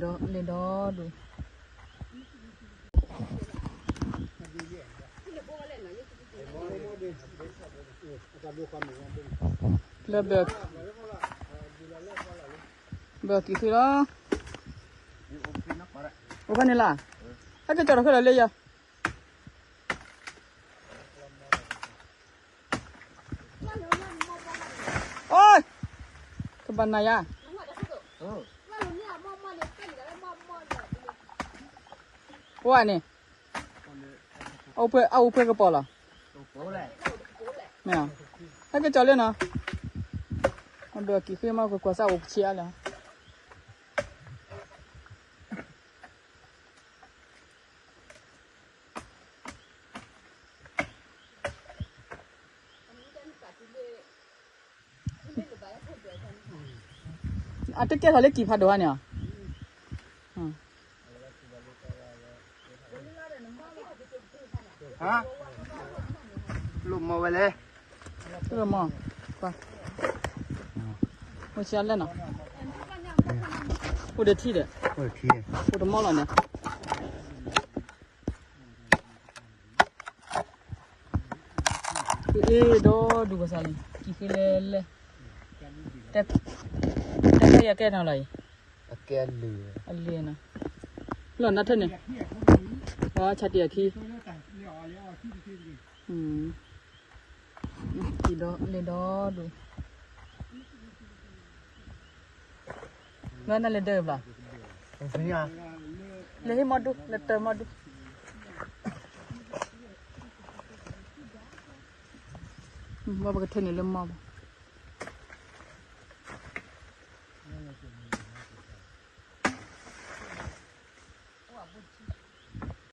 လ့ၤဒီဒူၣ်, လၢဘၢၣ်, ဘၢၣ်ကံၣ်ဃ့လီၤ, အိၣ်ဖဲန့ၣ်လီၤ, ဟဲက့ၤကၠီၤထီၣ်ခဲလၢာ်လၢယၤ အိၣ်, ကဘၣ်နၤယၤ, အိၣ်န့ၣ်, အအိၣ်ဖဲကပီၤလီၤ, မ့ၢ်, ဟဲက့ၤကၠီၤလၢနီၤ, အဘၢၣ်ကံၣ်ဃ့မး ကွၢ်ကွၢ်စၢ်အိၣ်ပဆံးအါလၢ အတကဲထီၣ်လၢကံၢ်ဖးဒိၣ်ဧါန့ၣ်, လိၣ်မီၢ်ဝဲလဲၣ်, လိၣ်မီၢ်, အိၣ်ဆံးအါလဲၣ်နီၤ, အိၣ်ဒီးထံဒီး, အိၣ်တမီၢ်လီၤန့ၣ် အ့ၣ် ဒီဒူၣ်ကစၢ်လံ, ကံၢ်ဃ့လဲၣ်လဲၣ်, တၢ်ဖဲယကဲနီၤလီၤအံၤ, အလံၤနီၤ, လီၤနါထဲန့ၣ်, ဆၣ်တံၢ်အခံ, လၢနလဲၤဒၢးဘျီ, လဲၤဟ့ၣ်မီၢ်ဒူ လဲၤတၢ်မီၢ်ဒူ, ဘၣ်ပကထၢန့ၣ်လၢမီၢ်ဘၣ်.